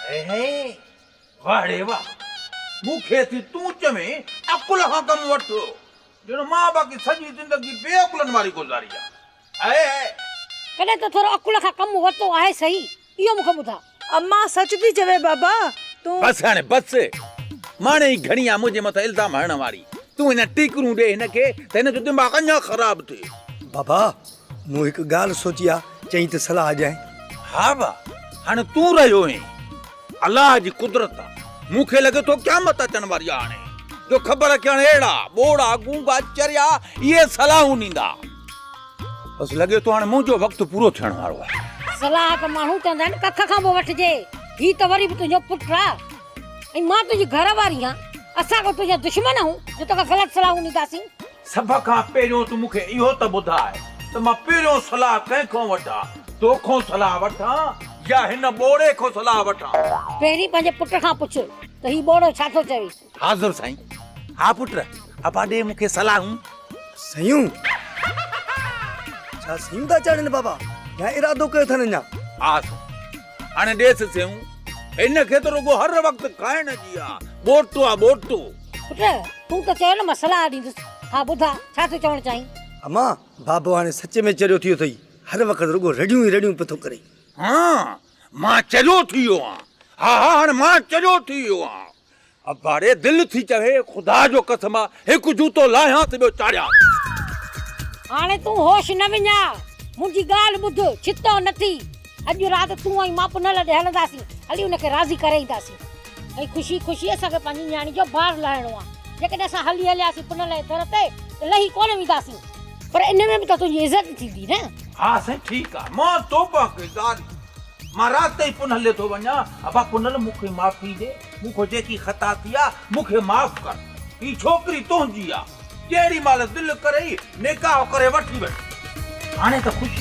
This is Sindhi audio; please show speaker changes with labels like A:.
A: هي هي واهه ڙي واهه، مون کي ٿي تون چوين عقل کان ڪم وٺ، ڄڻ مان باقي سڄي زندگي بي عقلن واري گذاري آ. هي هي.
B: ڪڏهن تو ٿورو عقل کان ڪم ورتو آهي سهي، اهو مون کي ٻڌاء.
C: امان سچ ٿي چوي بابا، تون.
A: بس هاڻي بس، ماڻي ئي گهڻي آ منهنجي مٿان الزام هڻڻ واري. تون اڃا ٽيڪرون ڏي هن کي ته هن جو دماغ اڃا خراب ٿئي.
D: بابا مون هڪ ڳالهه سوچي آ، چئين ته صلاح ڏيانء.
A: ها با، هاڻي تون رهيو هين. الله جي قدرت آ، مون کي لڳي ٿو قيامت اچڻ واري آ هاڻي، جو خبر کي هاڻي اهڙا ٻوڙا، گونگا، چريا اهي صلاحون ڏيندا. بس لڳي ٿو هاڻي منهنجو وقت پورو ٿيڻ وارو آ.
B: صلاح ته ماڻهو چوندا آهن ڪک کان به وٺجي، هي ته وري به تنهنجو پٽ آ ۽ مان تنهنجي گهر واري آهيان، اسان ڪو تنهنجا دشمن آهيون جو توکي غلط صلاحون ڏينداسين.
A: سڀ کان پهريون تون مون کي اهو ته ٻڌاء ته مان پهريون صلاح ڪنهن کان وٺان؟ تو کان صلاح وٺان يا هن ٻوڙي کان صلاح وٺان؟
B: پهرين پنهنجي پٽ کان پڇ ته هي ٻوڙو ڇا ٿو چوي؟
A: حاضر سائين. ها پٽ، ابا ڏي مون کي صلاحون.
D: سيون؟ ڇا سيون ٿا چاڙهين بابا يا ارادو ڪيو اٿن اڃا؟
A: ها سائين، هاڻي ڏيس سيون. هن کي ته رڳو هر وقت کائڻ جي آ، ٻوٽو آ ٻوٽو.
B: پٽ، تون ته چيو نه مان صلاح ڏيندس. ها ٻڌاء، ڇا ٿو چوڻ چاهين؟
D: امان، بابو هاڻي سچ ۾ چريو ٿي ويو اٿئي. هر وقت رڳو رڙيون ئي رڙيون پيو ٿو ڪري.
A: ها، مان چريو ٿي ويو آهيان. ها ها، هاڻي مان چريو ٿي ويو آهيان. ابا ڙي، دل ٿي چوي، خدا جو قسم آ، هڪ جوتو لاهيانس ٻيو چاڙهيانس.
B: هاڻي تون هوش نه وڃاء. منهنجي ڳالهه ٻڌ، ڇتو نه ٿي. اڄ رات تون ۽ مان پنهل ڏي هلنداسين. هلي ان کي راضي ڪري اينداسين. ۽ خوشي خوشي اسان کي پنهنجي نياڻي جو بار لاهڻو آ. جيڪڏهن اسان هلي هلياسين پنهل جي در تي ته لهي ڪونه وينداسين. پر ان ۾ به ته تنهنجي عزت ٿيندي نه.
A: ها سائين ٺيڪ آ. مان توبه ڪئي زاري. مان رات ئي پنهل ڏي ٿو وڃان. ابا پنهل مون کي معافي ڏي. مون کان جيڪي خطا ٿي آ مون کي معاف ڪر. هي ڇوڪري تنهنجي آ. جهڙي مهل دل ڪرئي نڪاح ڪري وٺي وڃ. هاڻي ته خوش.